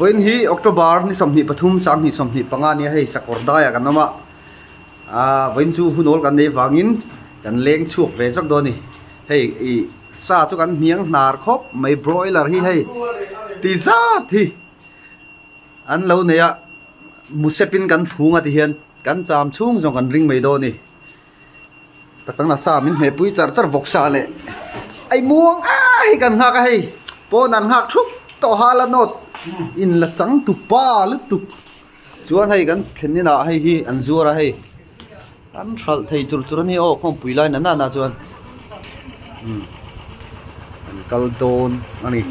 Vawiin hi October ni 23 2025 nia hei sakawr daiah kan awm a ah vawiin chu hunawl kan nei vangin kan leng chhuak ve zawk dawn a ni hei ih sa chu kan hniang hnar khawp mai broiler hi hei ti zat hi an lo nei a musepin kan phung a ti hian kan cham chhung zawng kan ring mai dawn a ni. Tak tak nasa min hmeh pui char char vawk sa leh ai muang a hei kan nghak a hei pawn an nghak thup tawh ha la nawt in la chang tu pa lutuk chuan hei kan thlen inah hei hi an zuar a hei an hralh thei chur chur a ni aw khawmpui lai na na chuan umm an kal dawn a ni.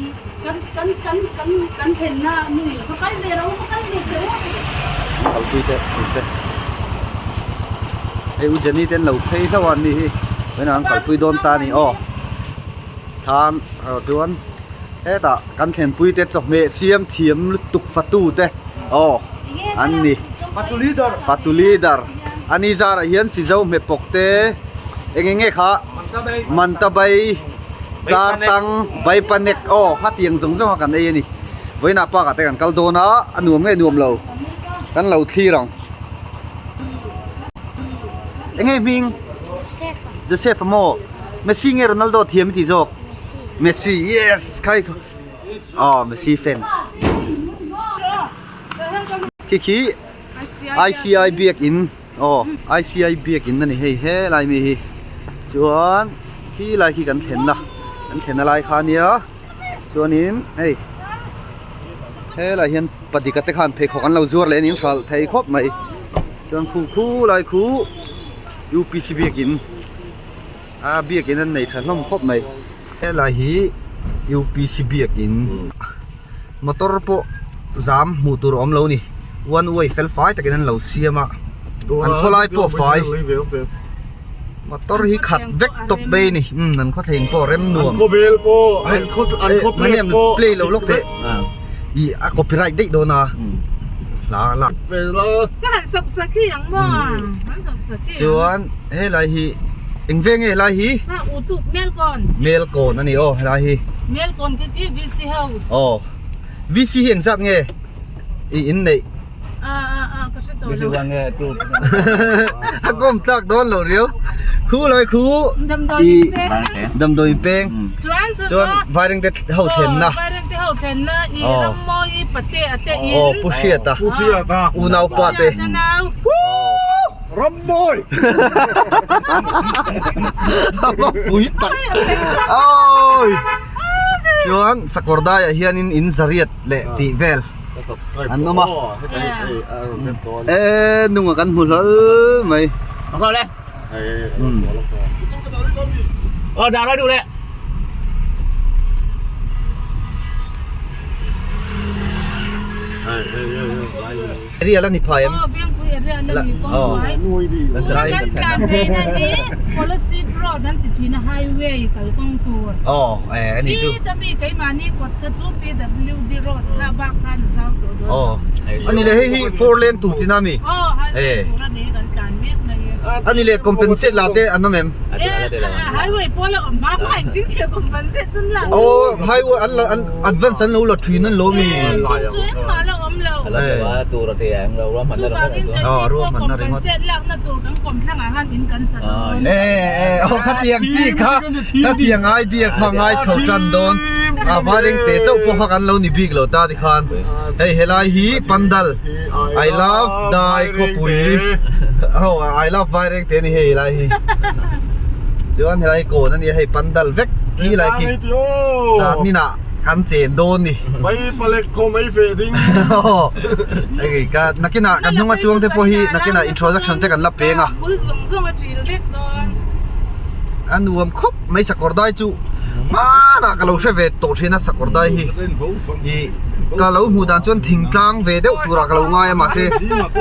Kalpui te te hei u Jenny te an lo phei hlauh a an ni hi vawiinah an kalpui dawn ta a ni aw thlan erawh chuan hetah kan thlenpui te chawhmeh siam thiam lutuk fatu te aw an ni fatu leader a ni zarah hian sizo hmepawk te eng eng nge kha mantabei tlar tang vaipanek aw hetiang zawng zawng a kan ei a ni vawiinah park ah te kan kal dawn a a nuam nge nuam lo kan lo thlir ang eng nge hming Joseph a maw Messi nge Ronaldo thiam i tih zawk Messi yes khai aw Messi fans khi khi I_C_I biakin aw I_C_I biakin a ni hei helai mi hi chuan khi lai khi kan thlenna kan thlenna lai kha ania chuanin hei helai hian padika te khan pheikhawk an lo zuar leh a ni hralh thei khawp mai chuan khu khu lai khu U_P_C biakin a biakin an nei tha hlawm khawp mai helai hi U_P_C biakin. Motor pawh zam hmuh tur a awm lo a ni one way fel fai takin an lo siam a an khawlai pawh fai motor hi khat vek tawp mai a ni umm an khawthleng pawh rem nuam play lo lawk teh ih a copyright daih dawn a hla a lak chuan helai hi eng veng nge helai hi melkawn a ni aw helai hi. VC house. Aw VC hi engzat nge i in neih? A a a ka hre tawh lo. VC 1 nge 2? A kawm tlak dawn lo riau. Khu lai khu Damdawi peng. Damdawi peng. Chuan chu Chuan Vairengte ho thlenna. Vairengte ho thlenna i Rammawi pate a te in. Aw Pu Hriata. Pu Hriata. Unau pa te. Nau. Rammawi. Pui tak. Oi. Chuan sakawr daiah hianin in zariat leh tih vel an awm a e nunga kan hmu hlawl mai Area la ni phai em? Aw Vengpui area la ni kawng hnuai. Kan tlan phei na hi Kolasib road an ti thin a highway kal kawng tur. Aw eh ani chu. Khi ta mi keimahni kawt kha chu PWD road kha bak khan a zau tawh dawn. Aw ani le hei hi four lane tur tina mi? Aw highway tur a ni kan tlan mek na hi. Ani le compensate la te an awm em? Highway pawh la awm hma hma engtin nge compensate chun la. Aw highway an la an advance an lo la thin an lo mi. Chung chu engmah la awm lo. Chuvangin kan Aw ni ruah pawh hmanna ringawt. compensate lakna tur kan kawmthlangah khan in kan sa dawn. E e aw khatiang chi kha khatiang idea kha ngai chho tan dawn a vaireng te chauh pawh kha kan lo ni bik lo ta tikhan hei helai hi pandal I love dai khawpui aw I love vaireng te ani hei helai hi chuan helai kawn ania hei pandal vek khi lai khi zan inah kan chen dawn ni mai palek khaw mai fe ding hei ka nakinah kan hnunga chuang te pawh hi nakinah introduction te kan la peng a bul zawng zawng a ṭil vek dawn a nuam khawp mai sakawr dai chu hmanah ka lo hre ve tawh thin a sakawr dai hi ih ka lo hmuh dan chuan thingtlang ve deuh turah ka lo ngai a mahse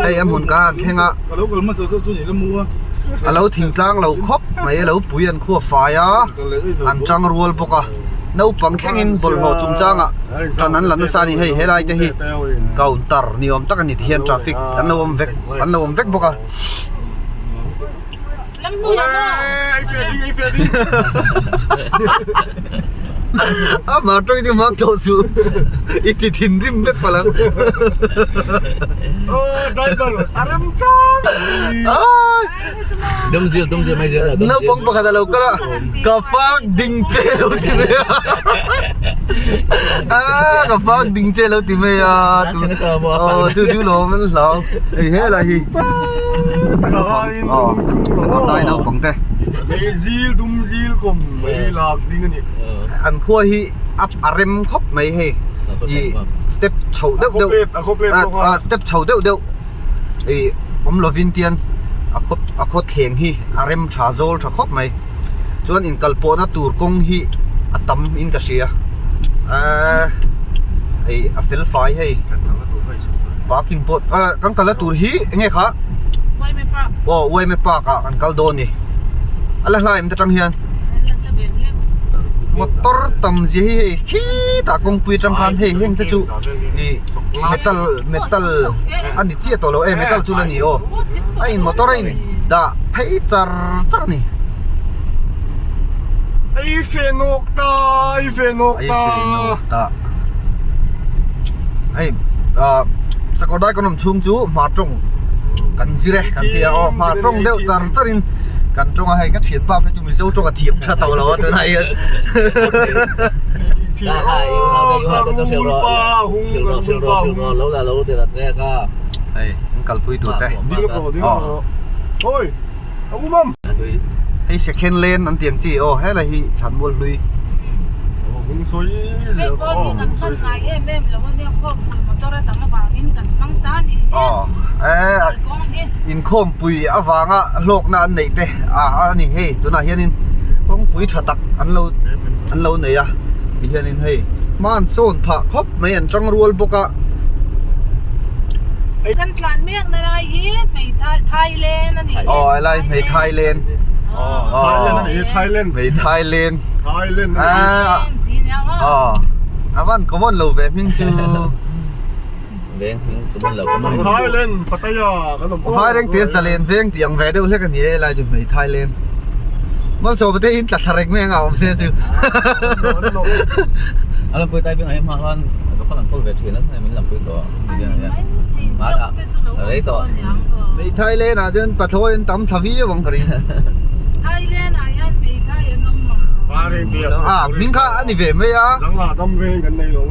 hei a hmun ka han thleng a a lo thingtlang lo khawp mai a lo pui an khua fai a an tang rual bawk a naupang thlengin bawlhhlawh chungchangah tan an la nasa a ni hei helai te hi counter ni awm tak a ni tihian traffic an lo awm vek an lo awm vek bawk a. A hmar tawng chu hmang tawh suh i ti thinrim vek palh ang. Aw driver a rem chang Dumzil dumzil mai zel a Naupang pakhat a lo kal a ka fak ding che lo ti mai a a ka fak ding che lo ti mai a aw chu chu lawm an hlau hei helai hi aw sakawr naupang te. Meizil dumzil kawm mai lak ding a ni. An khua hi a a rem khawp mai hei ih step chho deuh deuh ah step chho deuh deuh ih awm lovin tian a khaw a khaw thleng hi a rem tha zawl tha khawp mai chuan inkal pawhna tur kawng hi a tam in ka hria ahh ih a fel fai hei parking pawh ah kan kalna tur hi eng nge kha aw yma park ah kan kal dawn a ni a la hlai em te tang hian. Motor tam zia hi hei khitah kawngpui atang khan hei heng te chu ih metal metal a ni chiah tawh lo e metal chu la ni aw a in motor a in dah phei char char a ni. Ei fe nawk ta ei fe nawk ta ei fe nawk ta hei ah sakawrdai kan awm chhung chu hmar tawng kan zir e kan tia aw hmar tawng deuh char char in kan tawng a hei ka thianpa phei chu Mizo tawng a thiam tha tawh lo a tunah hian. Hei an kalpui tur te. Hei second lane an tih ang chi aw helai hi Chhanmual hlui. Aw inkhawmpui avanga hlawkna an neih te a ni hei tunah hianin kawngpui tha tak an lo an lo nei a ti hianin hei hma an sawn phah khawp mai an tang rual bawk a. Kan tlan mek na lai hi hmeithai Thailand a ni hi. Aw helai hmeithai lane. Aw Thailand a ni hi Thailand. Hmeithai lane. Thailand a ni hi. Aw a van common lo ve hming chu. Veng hming common lo common. Thailand Pattaya kan awm. Vaireng te zalen veng tih ang ve deuh hlek a ni e lai chu hmei Thailand. Malsawma te in tla thla reng mai anga awm se chu. A lampui tai bing ah hian hma khan khawn an kawl ve thin a min lampui tawh a rei tawh. Hmei Thailand ah chuan pathlawi an tam thla viau ang ka ring. Thailand ah hian hmeithai an awm mang lo. A hming kha a ni ve mai a. Dangah dam veng kan nei lo.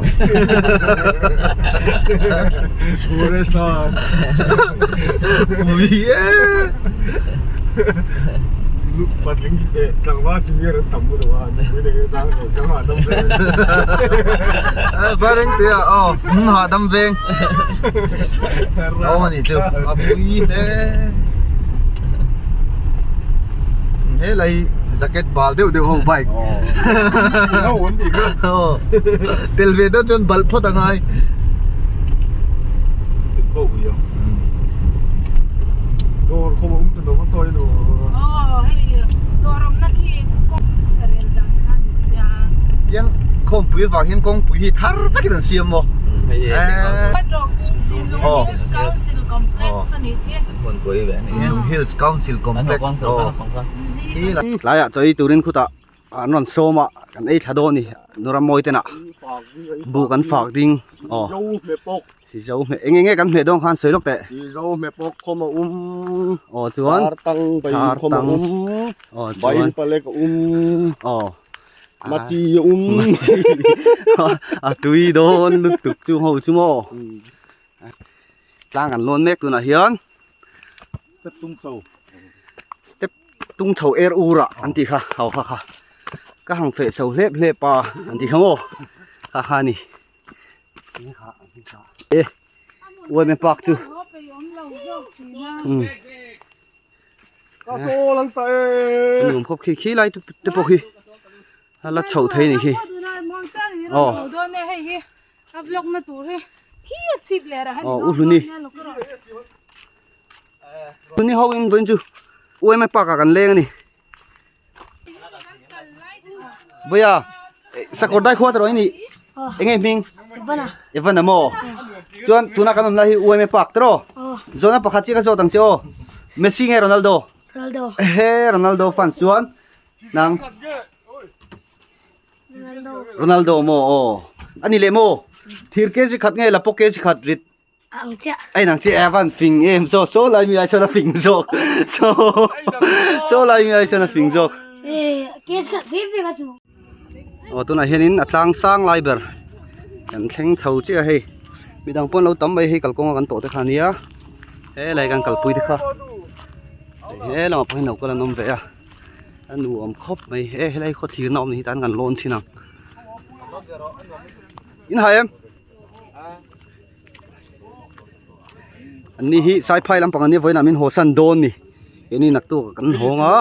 Tourist la. Ui e. Patling tlangval senior an tam lo a. Nupui nei chang lo dangah dam veng. Vaireng te ah aw hah dam veng. Awm a nih chu a pui hle. Helai jacket bal deuh deuh ho bike tel ve deuh chuan balh phawt a ngai. Tiang khawmpui avang hian kawngpui hi thar vekin an siam maw? Sinlung Hills Council Complex aw hi tlaiah chaw ei turin khutah an rawn sawm a kan ei thla dawn a ni nura mawi ten ah buh kan fak ding aw sizo hmeh eng enge kan hmeh dawn khan sawi lawk teh sizo hmeh pawk khawm a um aw chuan char tang bai khawm a um aw chuan bai palek a um aw Machi a um a tui dawn lutuk chu ho chu maw tlang an lawn mek tunah hian step tung chho step tung chho er ur ah an tih kha ho kha kha ka hang feh chho hlep hlep a an tih kha maw kha kha a ni e uaime park chu nuam khawp khi khi lai te pawh khi a la chhoh thei a nih khi aw aw u hluni hluni ho in vawiin chu uaime park ah kan leng a ni Vawia sakawr dai khua tawh ini enge hming Evan amaw chuan tuna kan awm lai hi UMA park tawh zawhna pakhat chiah ka zawt ang che aw Messi nge Ronaldo Ronaldo ehe Ronaldo fans chuan nang Ronaldo maw aw ani leh maw thir kg khat nge la pawh kg khat rit Ang chiah. Ai nang chiah a van fing em so so lai mi ai chuan a fing zawk so so lai mi ai chuan a fing zawk. Eh kg khat ve ve kha chu. Aw tunah hianin a tlang sang lai ber kan thleng chho chiah a hei midang pawh an lo tam mai hei kalkawnga kan tawh te kha ania helai kan kalpui te kha he lamah pawh hian lo kal an awm ve a a nuam khawp mai e helai khaw thlirna awm ni hi tan kan lawn chhin ang in hai em. An ni hi saiphai lampang an nia vawiinah min haw san dawn ni keini naktuk ah kan hawng a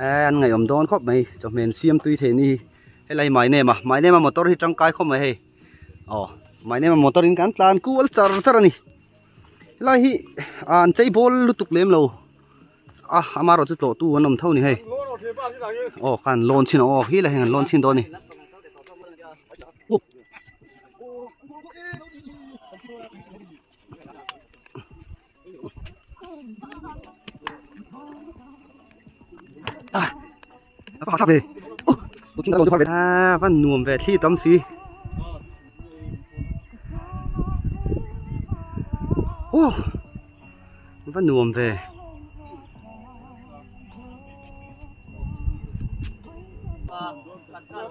eh an ngaihawm dawn khawp mai chawhmeh an siam tui thei a ni hi helai mai nem a mai nem a motor hi tangkai khawp mai hei aw mai nem a motor in kan tlan kual char char a ni helai hi ah an chei bawl lutuk lem lo a amaherawh chu tlawh tu an awm tho a ni hei aw khan lawn chhin aw hi lai hian an lawn chhin dawn a ni. A van nuam ve thli tam si aw va nuam ve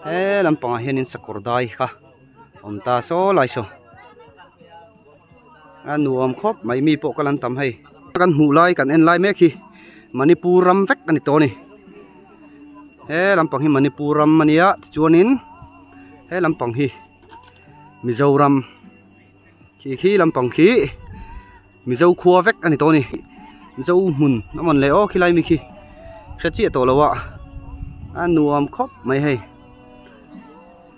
he lampangah hianin sakawr dai kha awm ta saw lai saw a nuam khawp mai mi pawh ka lan tam hei kan hmuh lai kan en lai mek hi manipur ram vek a ni tawh a ni he lampang hi manipur ram a nia tichuanin he lampang hi mizoram khi khi lampang khi mizo khua vek a ni tawh a ni mizo hmun a mawn le aw khilai mi khi hre chiah tawh lo a a nuam khawp mai hei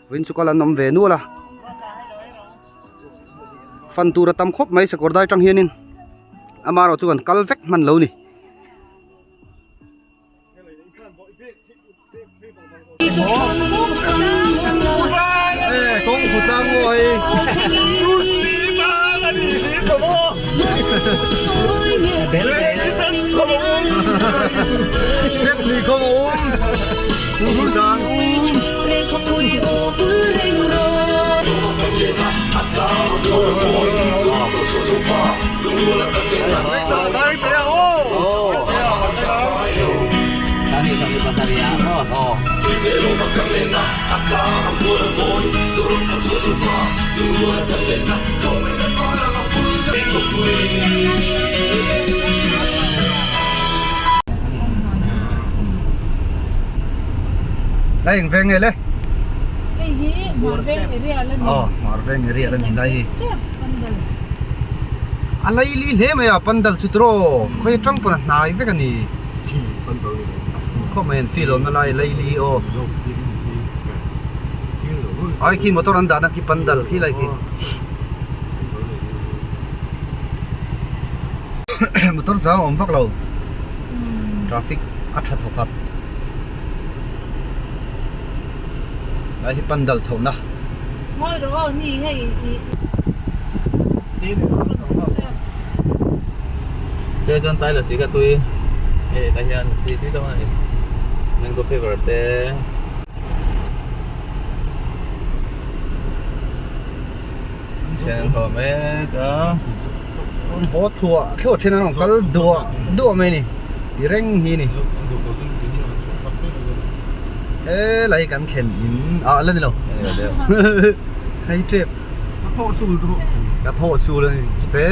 vawiin chu ka la nawm ve nual a. Fan tur a tam khawp mai sakawr dai tang hianin amaherawh chu kan kal vek hman lo ni. Lai eng veng nge le? Hei hi Marveng area la ni. Aw, Marveng area la ni lai hi. Pandal. A lai li hle mai a pandal chu tiraw khawi atang pawn a hnai vek a ni. Pandal ni. Khawp mai an feel awmna lai lai li aw. Ai khi motor an dahna khi pandal khi lai khi. Motor zang a awm vak lo traffic a tha thawk a lai hi pandal chho na. Ngawi rawh aw ni hei i. Che chuan tlai la si ka tui hei tah hian tui tui deuh a ni mango flavor te. Thian haw mek a. Haw thluah thluah thin an rawn kal duah duah mai a ni ti reng hi a ni. Helai kan thlen in ah la ni lo hei tep ka thawh sul chu ka thawh sul a ni chute.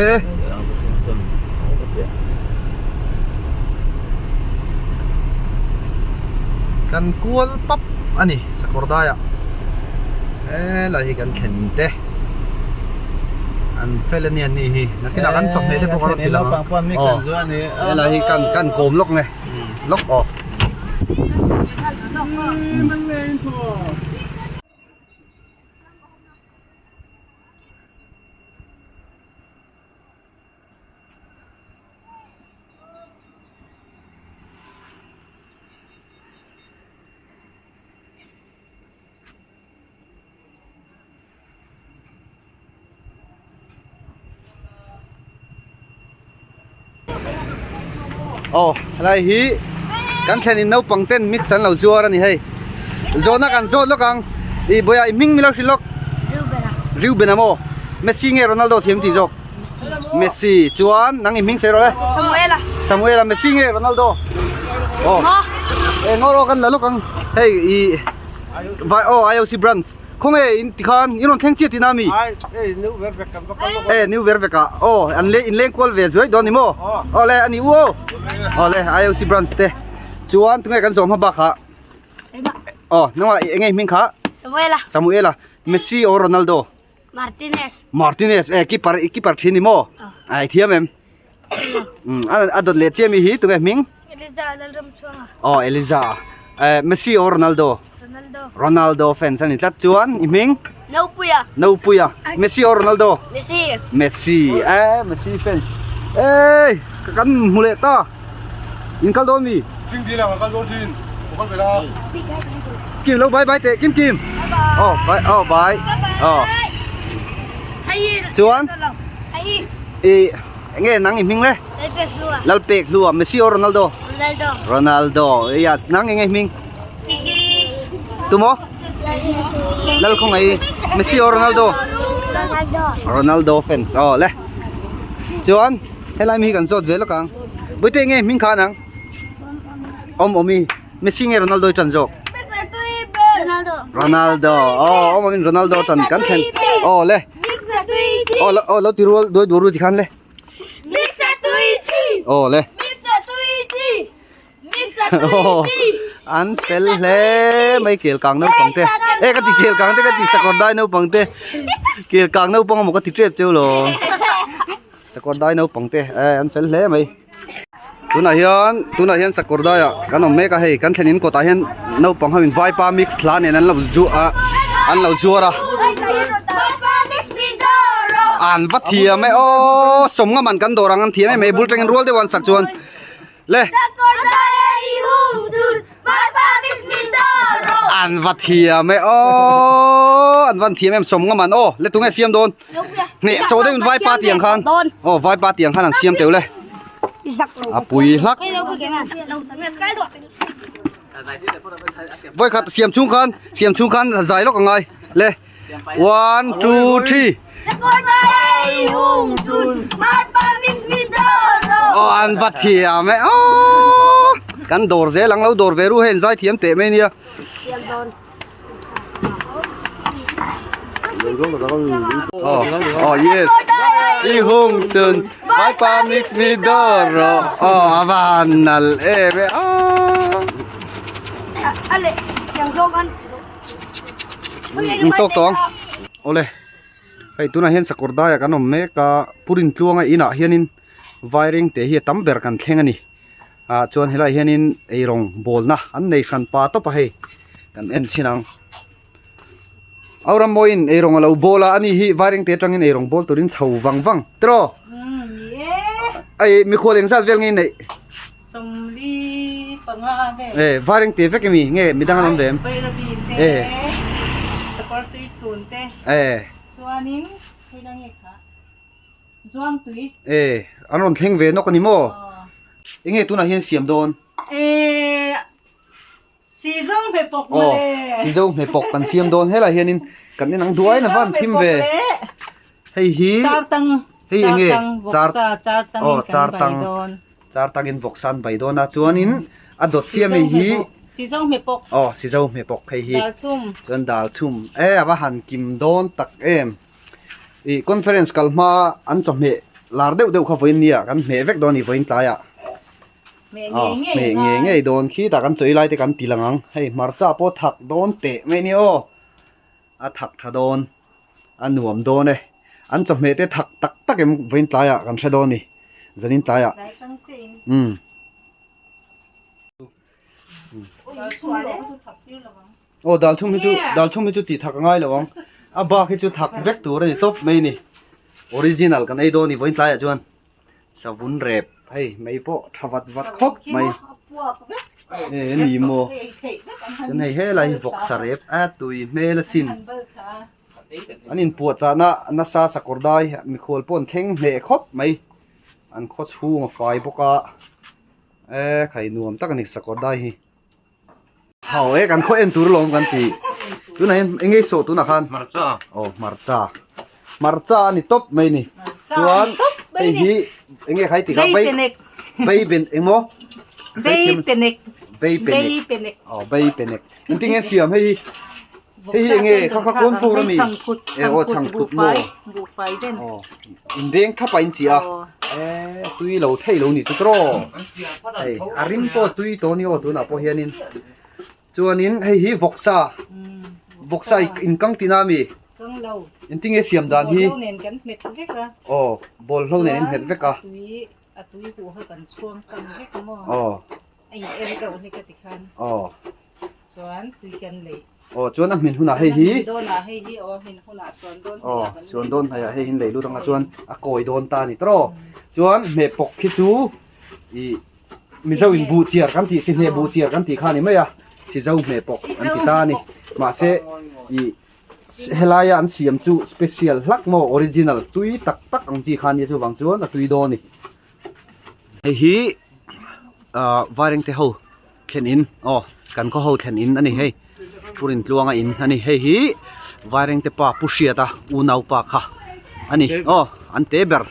Kan kual pap a ni sakawr daiah. Helai hi kan thlen in te an fel ania ni hi nakinah kan chawhmeh te pawh kan rawn ti lang a aw helai hi kan kan kawm lawk nge lawk aw. Aw helai hi kan thlen in naupang ten mix an lo zuar a ni hei. Zawhna kan zawt lawk ang. I Bawiha i hming milo hrilh lawk. Reubena. Reubena maw? Messi nge Ronaldo thiam tih zawk? Messi. Messi. Chuan nang i hming sawi rawh le. Samuela. Samuela Messi nge Ronaldo? Aw. E ngaw rawh kan la lawk ang. Hei i vai aw IOC branch. Khawnge in tikhan in rawn thleng chiah tihna ami? Ai, ei new ver vek kan va kal lawk. E new ver vek ah. Aw an le in leng kual ve zuai dawn ni maw? Aw le ani u aw. Aw le IOC branch te. Chuan tunge kan zawm hma bak ah. Aw nangmah enge i hming kha? Samuela. Samuela. Messi or Ronaldo? Martinez. Martinez e keeper keeper thin ni maw? Ai thiam em? Um a dawt leh chiah mi hi tunge hming? Eliza Lalramchhuanga. Aw Eliza. Eh Messi or Ronaldo? Ronaldo. Ronaldo fans ani tlat chuan i hming? Nopuia. Nopuia. Messi or Ronaldo? Messi. Messi. Eh Messi fans. Ey ka kan hmu leh ta. In kal dawn mi? Ching dil ang kal dawn thin. Ka kal ve la. Kim lo bye bye teh Kim Kim. Aw bye aw bye. Aw. Chuan i enge nang i hming le? Lalpekhlua. Lalpekhlua Messi or Ronaldo? Ronaldo. Ronaldo. Yes, nang enge hming? Tumo? Lalkhawngaih Messi or Ronaldo? Ronaldo. Ronaldo fans. Aw le. Chuan Helai mi hi kan zawt ve lawk ang. Bawihte nge hming khan ang? Awm awm i. Messi nge Ronaldo i tan zawk? Ronaldo. Ronaldo. Aw awm awm in Ronaldo tan kan thlen. Aw le. Aw lo aw lo ti rual duai duai ru ti khan le. Aw le. An fel hle mai kel kang naupang te e ka ti kel kang te ka ti sakawr dai naupang te kel kang naupang emaw ka ti tep cheu lo sakawr dai naupang te e an fel hle mai tunah hian tunah hian sakawr dai ah kan awm mek a hei kan thlen in kawtah hian naupang ho in vaipa mix hla nen an lo zu a an lo zuar a an va thiam e aw sawmnga man kan dawr ang an thiam em mai bul tangin rual deuh an sak chuan. Le. An va thiam e aw an van thiam em sawm ngam an aw le tunge siam dawn hneh saw deuhin vaipa tiang khan aw vaipa tiang khan an siam teuh le a pui hlak vawikhat siam chhung khan siam chhung khan zai lawk a ngai le. One, two, three. Aw an va thiam e aw kan dawr zel ang lo dawr ve ru hei an zai thiam teh mai ania. Aw aw yes i hung chun vaipa mix mi dawr rawh aw a va han nalh em e aw. Eng tawk tawh ang awle hei tunah hian sakawr daiah kan awm mek a purin tluanga inah hianin vaireng te hi a tam ber kan thleng a ni ah chuan helaiah hianin eirawng bawlna an nei hran pa tawp a hei kan en chhin ang Aurammawiin eirawng a lo bawl a ani hi vaireng te atangin eirawng bawl turin chho vang vang tiraw ei mikhual engzat vel nge i neih. Sawmli panga vel. E vaireng te vek emi nge midang an awm ve em? Bairabi te sakawr tui chhun te. E. Chuanin hei la nge kha zuang tui. E an rawn thleng ve nawk a ni maw? Enge tunah hian siam dawn? E sizo hme pawk mawle. Aw sizo hme pawk kan siam dawn helaiah hianin kan en ang duai na van thim ve. Hei hi Chartang hei enge char chartang aw in kan bai dawn. Char tangin vawksa an bai dawn a chuanin a dawt siam hei hi Sizo hme pawk aw sizo hme pawk hei hi dal chhum chuan dal chhum e a va han kim dawn tak em ih conference kal hma an chawhmeh lar deuh deuh kha vawiin nia kan hmeh vek dawn a ni vawiin tlaiah aw hmeh ngei ngei dawn khitah kan chawi lai te kan ti lang ang hei hmarcha pawh thak dawn teh mai nia aw. A thak tha dawn, a nuam dawn e. An chawhmeh te thak tak tak em vawiin tlaiah kan hre dawn ni, zanin tlaiah. Umm. Aw dal chhum hi chu dal chhum hi chu tih thak a ngai lo ang. A bak hi chu thak vek tur a ni tawp mai ni. Original kan ei dawn ni vawiin tlaiah chuan. Savun rep hei mai pawh tha vat vat khawp mai e ni maw chuan hei helai hi vawksa rep a tui hmel asin an inpuah chahna nasa sakawr dai mikhual pawh an thleng hneh khawp mai an khaw chhung a fai bawk a e khai nuam tak a ni sakawr dai hi. Hau e kan khaw en tur lawm kan ti. Tunah hian eng nge sawh tunah khan? Hmarcha. Aw hmarcha. Hmarcha a ni tawp mai ni. Chuan hei hi eng nge khai tikah Bei penek. Bei ben eng maw? Bei penek. Bei penek. Bei penek. Aw bei penek. Engtin nge siam hei hi? Hei hi eng nge kha kha kawn fur ami? Chhangphut E aw chhangphut maw? Buhfai den. Aw inbeng thapa in chi a. E tui lo thei lo ni chu tawh. Hei a rim pawh tui tawh ni aw tunah pawh hianin. Chuanin hei hi vawksa. Vawksa in kang tina ami? Kang lo. Engtin nge siam dan hi? Bawlhlo nen kan hmet vek a. Aw bawlhlo nen in hmet vek a. Tui a tui huh kha kan chhuang tam vek a maw? Aw. A in er deuh hlek a tikhan. Aw. Chuan tui kan lei. Aw chuan a hmin hunah hei hi. Chuan a hmin dawnah hei hi aw a hmin hunah suan dawn hnaih ah kan lei. Aw suan dawn hnaih ah hei hi lei lut anga chuan a kawi dawn ta a ni tawh. Chuan hmeh pawk khi chu ih Mizo in buh chiar kan tih si hne buh chiar kan tih kha a ni mai a Sizo hmeh pawk an ti ta a ni. Mahse ih helaia an siam chu special hlak maw original tui tak tak ang chi kha a nia chuvang chuan a tui dawn a ni. Hei hi ah Vairengte ho thlen in aw kan khaw ho thlen in a ni hei Purin tluanga in a ni hei hi Vairengte pa Pu Hriata unau pa kha a ni aw an te ber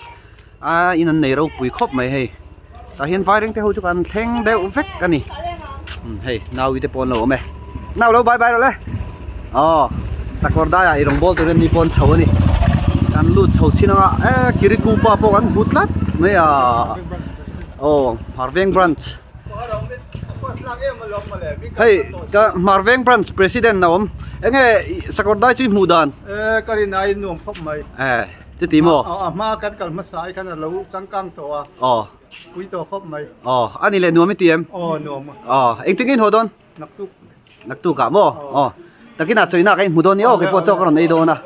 a in an nei ropui khawp mai hei tah hian Vairengte ho chu kan thleng deuh vek a ni hei naui te pawh an lo awm e nau lo bye bye rawh le aw sakawr daiah ei rawng bawl turin ni pawh an chho a ni kan lut chho chin anga e kiriku pa pawh kan hmu tlat mai a aw Hmarveng branch. Hei ka Hmarveng branch president a awm enge sakawr dai chu i hmuh dan? E ka rin ai nuam khawp mai. E chuti maw? A a hma kan kal hmasa ai khan a lo changkang tawh a. Aw. Pui tawh khawp mai. Aw a ni leh nuam i ti em? Aw nuam. Aw engtin nge in haw dawn? Naktuk. Naktuk ah maw? Aw takin ah chawihna ka inhmu dawn ni aw keipawh chaw ka rawn ei dawn a.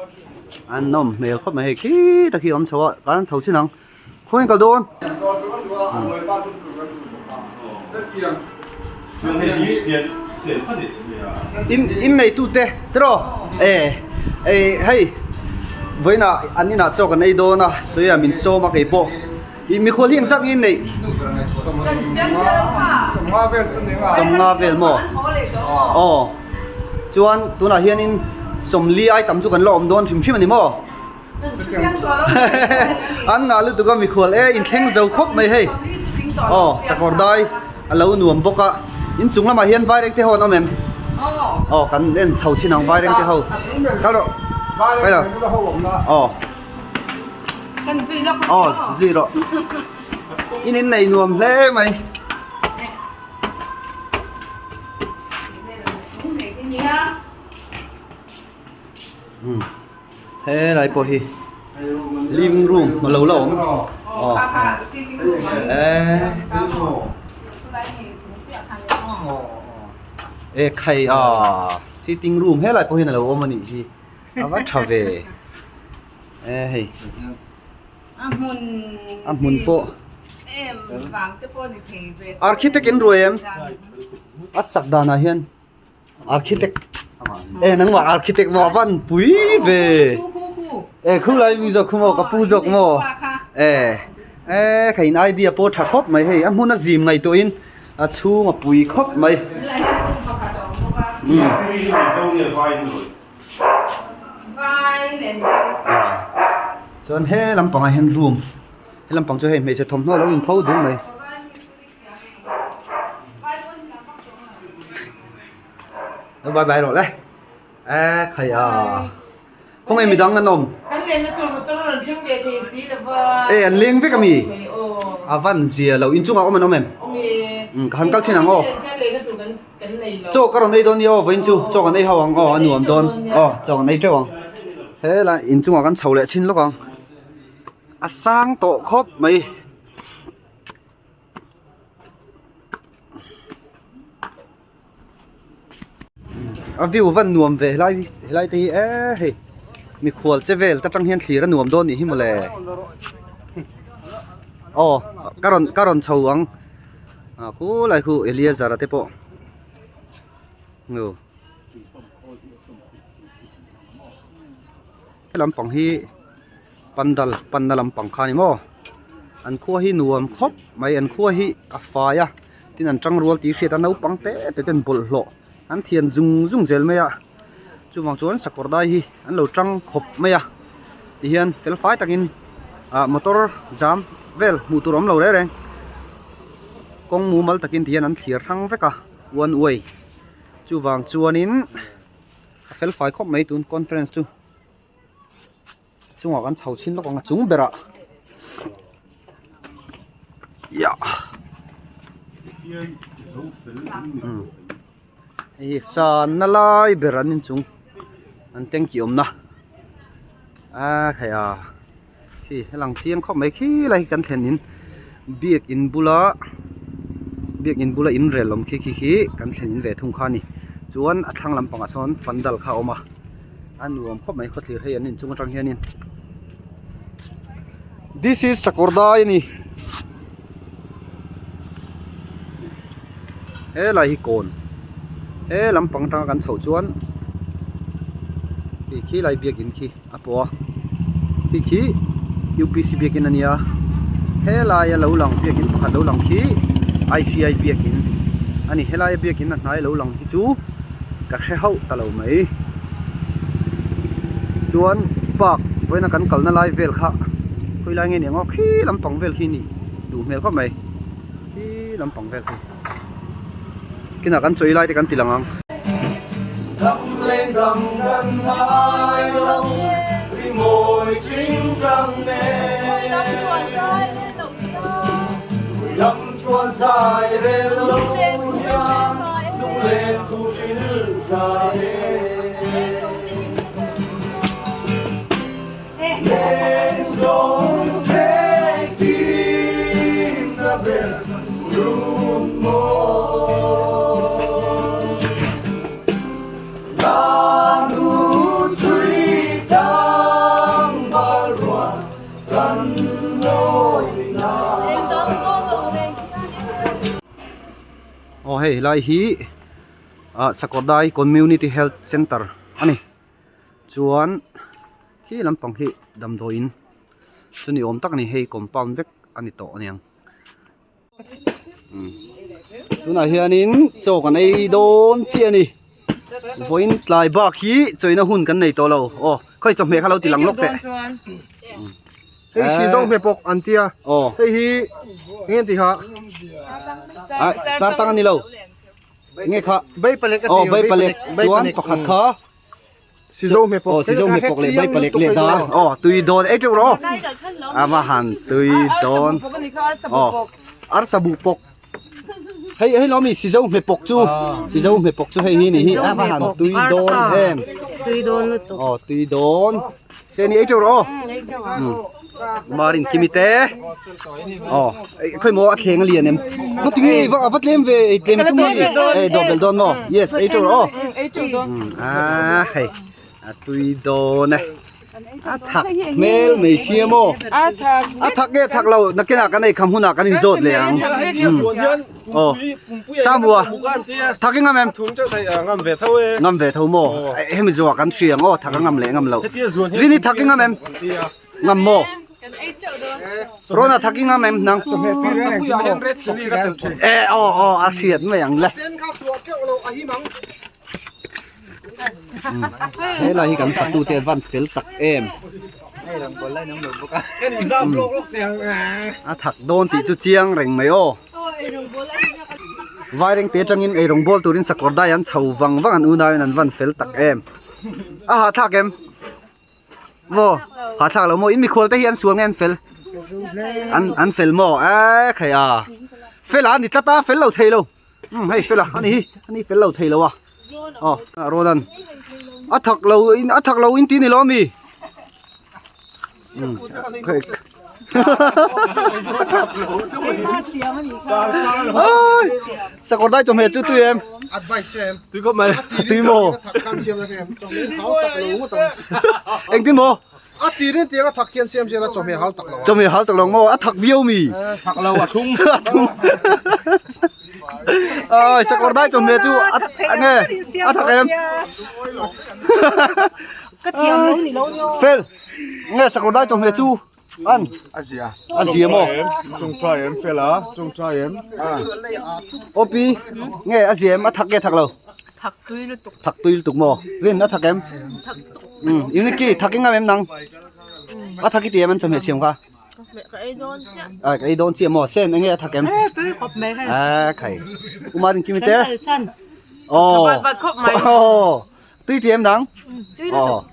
An nawm hmel khawp mai hei khi tak hi a awm chho a kan chho chin ang. Khawiin kal dawn? In in neitute tiraw e e hei vawiinah an inah chaw kan ei dawn a chuia min sawm a keipawh ih mikhual hi engzat nge in neih? Sawmnga vel maw? Aw chuan tunah hianin sawmli ai tam chu kan la awm dawn hrim hrim a ni maw? An ngah lutuk a mikhual e inthleng zo khawp mai hei aw sakawr dai a lo nuam bawk a inchung lamah hian vaireng te ho an awm em aw kan en chho thin ang vaireng te ho kal rawh kal rawh aw aw zui rawh in in nei nuam hle mai. Helai pawh hi living room a lo la awm aw e khai a sitting room helai pawh hian a lo awm a nih hi a va tha ve e hei a hmun pawh architect in ruai em a sak danah hian. Architect e nangmah architect maw van pui ve e khu lai mi zawk khu maw ka pu zawk maw e e kha in idea pawh tha khawp mai hei a hmun a zim ngaih tawhin a chhung a pui khawp mai chuan he lampangah hian room he lampang chu hei hmeichhe thawmhnaw lo inpho dul mai. Bye bye rawh le. E khai a. Khaw nge midang an awm? Kan lenna tur motor a rawn thleng ve thei si lo va. E an leng vek ami? A van zia lo. Inchungah awm an awm em? Awm e. Um ka han kal thin ang aw. Kan lenna tur kan kan nei lo. Chaw ka rawn ei dawn ni aw vawiin chu. Chaw kan ei ho ang aw a nuam dawn. Aw chaw kan ei teuh ang. Helai inchungah kan chho leh chhin lawk ang. A sang tawh khawp mai. A view van nuam ve helai helai te hi e hei mikhual che vel ta tang hian thlir a nuam dawn nih hi mawle aw ka rawn ka rawn chho ang ah khulai khu Eleazer a te pawh he lampang hi pandal panna lampang kha a ni maw an khua hi nuam khawp mai an khua hi a fai a tin an tangrual tih hriat a naupang te te ten bawlhhlawh. an thian zung zung zel mai a chuvang chuan sakawr dai hi an lo tang khawp mai a tihian fel fai takin ah motor zam vel hmuh tur a awm lo reng reng kawng mumal takin tihian an thlir hrang vek a one way chuvang chuanin a fel fai khawp mai tun conference chu. Chungah kan chho chhin lawk ang a chung berah yah hei hi sanna lai ber an inchung an tanky awmna a khai a khi a lang chiang khawp mai khi lai hi kan thlen in biakin bula biakin bula in rel awm khi khi khi kan thlen in ve thung kha a ni chuan a thlang lampangah sawn pandal kha a awm a. A nuam khawp mai khawthlir hei an inchung atang hianin this is sakawr dai a ni helai hi kawn he lampang atanga kan chhoh chuan khi khi lai biakin khi a pawh a khi khi U_P_C biakin a nia helaia lo lang biakin pakhat lo lang khi I_C_I biakin a ni helaia biakin a hnai lo lang hi chu. Ka hre hauh ta lo mai. Chuan park vawiina kan kalna lai vel kha khawi lai nge ni ang aw khi lampang vel khi ni duh hmel khawp mai khi lampang vel khi kinah kan chawi lai te kan ti lang ang. Aw hei helai hi ah Sakawrdai Community Health Centre a ni chuan khi lampang hi damdawiin chu ni awm tak a ni hei compound vek a ni tawh a niang tunah hianin chaw kan ei dawn chiah a ni vawiin tlai bak hi chawina hun kan nei tawh lo aw khawi chawhmeh kha lo ti lang lawk teh Hei si zo hme pawk an tia aw hei hi eng an tih kha ai char tang a ni lo nge kha bai palek a aw ti bai palek chuan pakhat kha Si zo hme pawk aw si zo hme pawk leh bai palek leh dal aw tui dawn ei teuh rawh a va han tui dawn aw arsa buh pawk hei hei lo mi si zo hme pawk chu si zo hme pawk chu hei hi ni hi a va han tui dawn em tui dawn lutuk aw tui dawn se ni ei teuh rawh aw Marin kimi te aw khawi maw a thleng a lian em nga tinge i va a va tlem ve ei tlem tum a ni e dawh belh dawn maw yes ei teuh rawh aw a hei a tui dawn e a thak hmel mai sia maw a thak nge thak lo nakinah kan ei kham hunah kan inzawt leh ang aw Samua thak i ngam em ngam ve tho maw hemi zawh kan hria ang aw thak a ngam leh ngam loh Rini thak i ngam em ngam maw Rona thak i ngam em nang e aw aw a hriat mai ang le helai hi kan fatu te van fel tak em a thak dawn tih chu chiang reng mai aw vaireng te atangin eirawng bawl turin sakawr dai an chho vang vang an unau in an van fel tak em a hahthlak em maw hahthlak lo maw in mikhual te hi an sual nge an fel an an fel maw e khai a fel a ni tlat a fel lo thei lo umm hei fel a ani hi ani fel lo thei lo a aw rawn an a thak lo in a thak lo in ti ni lo ami umm hei sakawr dai chawhmeh chu tui em tui khawp mai tui maw engtin maw A tirin tiang a thak hian siam zel a chawhmeh hal tak lo a. Chawhmeh hal tak lo maw a thak viau mi. Thak lo a thum. A thum. Ai sakawr dai chawhmeh chu a nge a thak em. Ka thiam lo ni lo nio. Fel. Nge sakawr dai chawhmeh chu an. A zia. A zia maw. Chawngtrai em fel a chawngtrai em. Opi nge a zia em a thak nge thak lo. Thak tui lutuk. Thak tui lutuk maw? Rin a thak em? Thak tuk. Um, Uniki thak i ngam em nang? A thak i ti em an chawhmeh siam kha? Ka ei dawn chiah. A ka ei dawn chiah maw? Sen enge a thak em? Eh tui khawp mai hei. A khai. Uma rin kimi te? Kan kal san. Aw. Tha bat khawp mai. Aw. Tui ti em nang? Tui lutuk.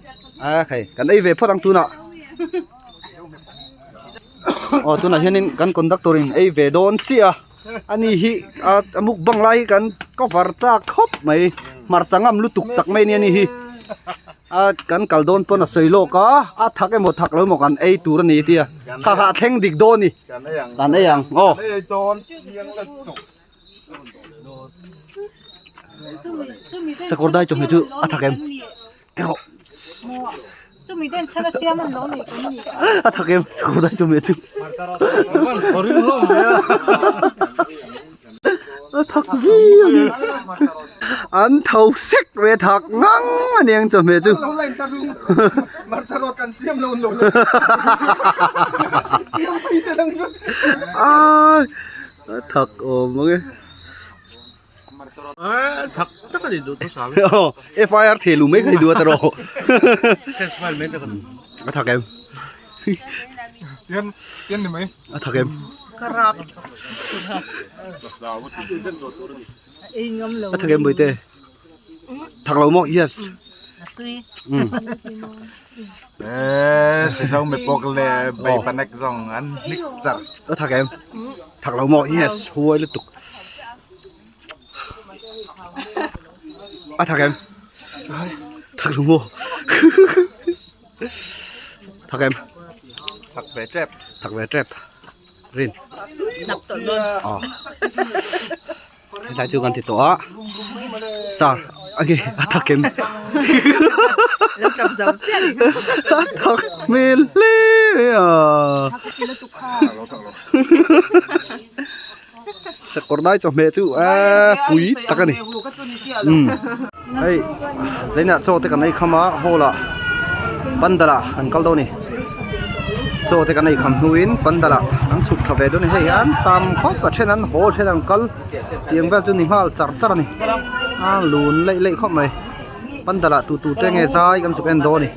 Aw. A khai. Kan ei ve phawt ang tunah. Aw tunah hianin kan conductor in ei ve dawn chiah a. Ani hi a mukbang lai hi kan cover chak khawp mai. Hmarcha ngam lutuk tak mai ania ni hi. A kan kal dawn pawn a sawi lawk a, a thak emaw thak lo emaw kan ei tur a ni tia. Kha kha a thleng dik dawn a ni. Kan ei ang aw. Sakawr dai chawhmeh chu a thak em? Tiraw. A thak em sakawr dai chawhmeh chu. A thak viau a ni. An tho sek ve thak ngang a ni ang chawhmeh chu. A thak awm ang e. Thak tak a ni duh thu sa. FIR thei lu mai kha ni duh a ta rawh. A thak em? Tian tian ni mai. A thak em? A thak em Bawihte? Thak lo maw? Yes. Eh, si zong mi pok le bei panek zong an hnik char. A thak em? Thak lo maw? Yes, huai lutuk. A thak em? Thak lo maw? Thak em? Thak ve tep. Thak ve tep. Rin. Nap tawh dawn. Aw. Helai chu kan ti tawh a. Sir, a nge a thak em? Lo tap zo chiah ni. A thak hmel hle a. Sakawr dai chawhmeh chu a pui tak a ni. Umm hei zainah chaw te kan ei kham a hall ah pandal ah kan kal dawn a ni chaw te kan ei kham hnuin pandal ah an chhuk tha ve dawn a ni hei an tam khawp a then an haw a then an kal tiang vel chu ni nghal char char a ni a lun laih laih khawp mai pandal ah tu tu te nge zai kan zuk en dawn a ni.